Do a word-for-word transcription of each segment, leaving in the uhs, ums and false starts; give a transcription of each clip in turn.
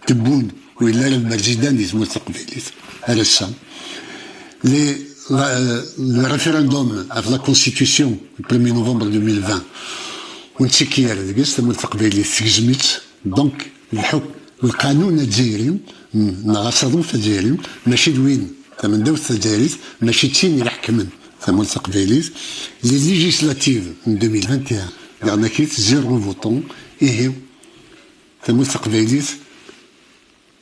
Tebboune, ur yelli ara d Merzidan di tmurt taqbaylit ar ass-a. Le, la, le référendum ɣef la constitution le premier novembre deux mille vingt, ur nettekki ara deg-s, tamurt taqbaylit tegzem-itt. Donc, lḥukm, lqanun azzayri, neɣ asaḍuf azzayri, mačči d win, tamendawt tazzayrit, mačči d tin i iḥekmen tamurt taqbaylit. Les législatives n deux mille vingt et un, yerna-k-it zéro votant. Ihi, tamurt taqbaylit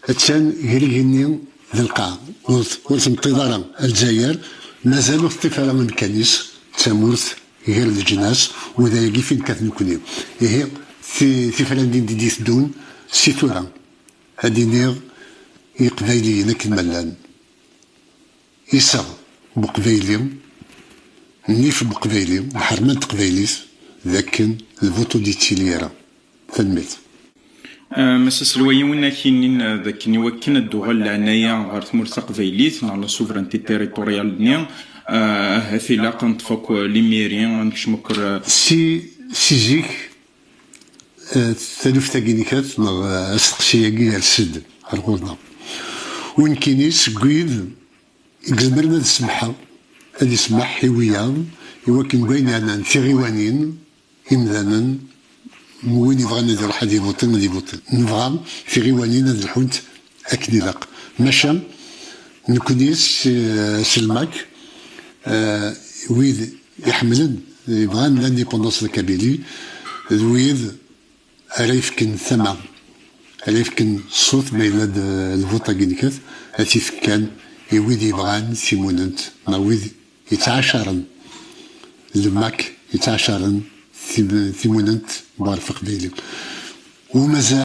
attan gar igenni d lqaɛa. Ur, ur tmeṭṭiḍ ara a Lezzayer, mazal ur teṭṭif ara amkan-is d tamurt gar leǧnas, u d ayagi fi nekkat nekkni. Ihi, ti-, tifrandin i d-iteddun si tura, ad iniɣ i Iqbayliyen akken ma llan. Iseɣ n Uqbayli, nnif n Uqbayli, lḥerma n teqbaylit, d akken lvuṭu ur d-yettili ara. Tanemmirt. Ah, Mass Aselway, win ak-yinin, ah, d akken i wakken ad d-tuɣal leɛnaya ɣer tmurt taqbaylit neɣ la souveraineté territoriale-nni, ah, ahat ilaq ad neṭṭef akk limiri, ad nekcem akk, ah, Si, si zik, eh, taluft-agi-nnek neɣ, eh, asteqsi-agi yers-d ar ɣur-neɣ. U nekkini seg wid i izemren ad semḥeɣ, ad isemmeḥ i wiyaḍ, i wakken deg wayen yeɛnan tiɣiwanin, imdanen, win yebɣan ad iruḥ ad ivuṭi, ad ivuṭi. Nebɣa tiɣiwanin ad lḥunt akken ilaq. Maca, nekkni s, s lmak, eh, wid iḥemmlen, yebɣan l'indépendance de la Kabylie, d wid ara yefken tama, ara yefken ṣṣut, ma yella-d, eh, lvuṭ-agi-nnek, ad t-ifken i wid yebɣan timunent, neɣ wid yettɛacaren lmak, yettɛacaren tim-, timunent n uɣref aqbayli. U mazal